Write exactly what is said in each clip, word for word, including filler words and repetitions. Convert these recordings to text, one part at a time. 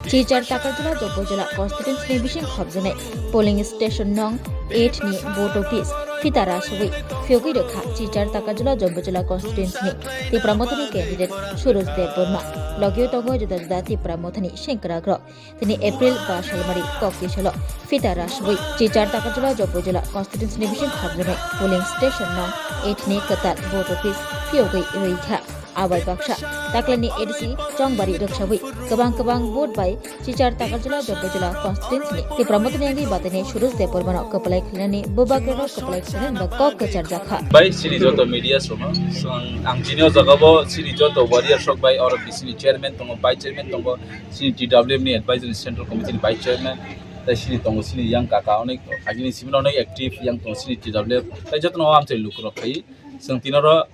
Silchar Takarjala Jomboi Jala constituency ni bising khopjaknai polling station nong eight ni vote office phita rasugwi phiyogwi rwkha Silchar Takarjala Jomboi Jala constituency ni Tipra Mothani candidate Suraj Debbarma. Logio tongo juda juda Tipra Mothani sengkrakrok. Tini April ba salmari kok tisalo phita rasugwi Silchar Takarjala Jomboi Jala constituency ni bising khopjaknai polling station nong eight ni kwtal vote office phiyogwi rwikha. Abai baksa taklani A D C chongbari rwksawi kwbang kwbang vote bai Silchar Takarjala Jomboi Jala constituency ni Tipra Mothani wngwi batini Suraj Debbarmano kwplai khlainani bubagrano kwplai khlainani ba kok kwcharjakha. Bai chini joto media sono, ang chini o jaga bo chini joto warrior sok bai oro B C ni chairman tongo, vice chairman tongo, chini T W F ni advisory central committee ni vice chairman, tai chini tongo chini yang kaka onek agini simi onek active yang tongo chini T W F, tai joto no amchai lukurok khai. Chwng tinoro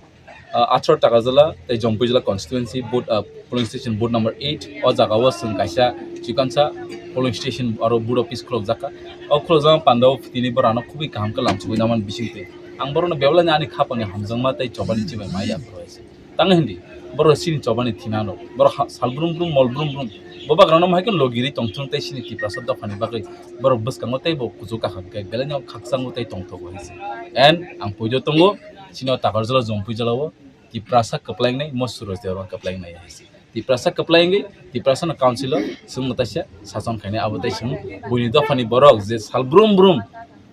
ah, Achor Takarjala tei Jomboi Jala constituency vote, ah, polling station vote number eight o jaga o chwng kaisa chikonsa polling station aro vote office khulokjakha. O khulokjakma pandao tini borano khubui kaham khe lamsugwi namani bisingtwi. Ang borokno bebelani ani khapangni hamjakma tei chobani chibai maya phuru hai se. Tang hindi borok chini chobani thinano. Borok ha-, sal brum brum, mol brum brum. Bo bagrano hai khe logiri tongthung tei chini Tiprasa dophani bagwi borok bwskango tei bo kuchuk kaham khe belai no khakchango tei tongthogo hai se. And ang poito tongo, chini o Takarjala Jomboi Jala o Tiprasa kwplaingnai, mo Suraj Debbarma kwplaingnai hai se. Tiprasa kwplaingwi, Tiprasa no council o chwng mwtaisa sason khainai, abo tei chwng buini dophani borok je sal brum brum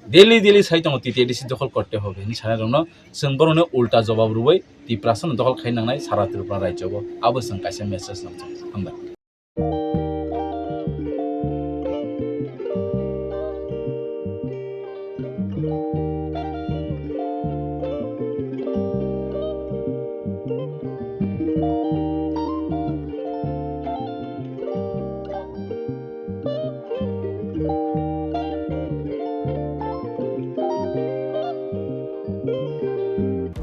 daily daily sai tongo, T T A D C dokhol korte hobe hinwi sanai rokno chwng borokno ulta jobab rwui Tiprasa no dokhol khai nangnai sara Tripura rajyo o, abo chwng kaisa message nang. Hambai.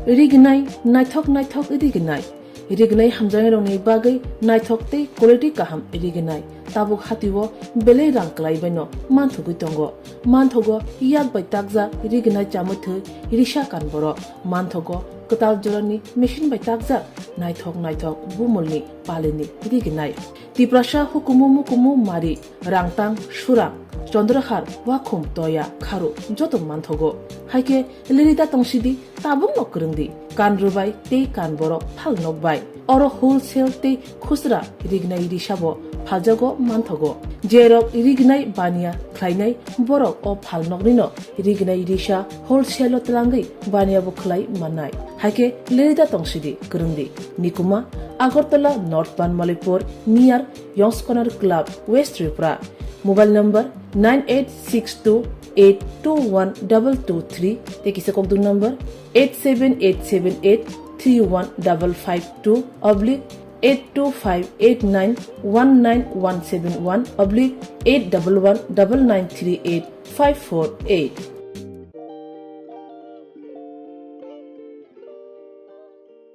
Rignai, naithok naithok rignai. Rignai hamjaknairokni bagwi naithok tei quality kaham rignai. Tabuk hatio belai rang kwlaibaino manthogwi tongo. Manthogo yak bai takjak rignai chamwi thwi risa kan borok. Manthogo kwtal jorani machine bai takjak naithok naithok bumulni palini rignai. Tiprasa hukumu mukumu mari, rangtang, surang, chondrahar, wakhum, toya, kharu joto manthogo. Haikhe lirida tongsidi, tabukno kwrwngdi, kan rwbai tei kan borok phalnok bai. Oro wholesale tei khusra rignai risabo phaljago manthogo. Jerok rignai baniya khlainai borok o phalnoknino rignai risa wholesale o twlangwi baniya bo khlai mannai. Haikhe lirida tongsidi kwrwngdi. Nikuma, Agartala North Banmalipur near Yongs Corner Club, West Tripura. Mobile number nine eight six two eight two one double two three, tei kisa kokduk number eight seven eight seven eight three one double five two oblique eight two five eight nine one nine one seven one oblique eight double one double nine three eight five four eight.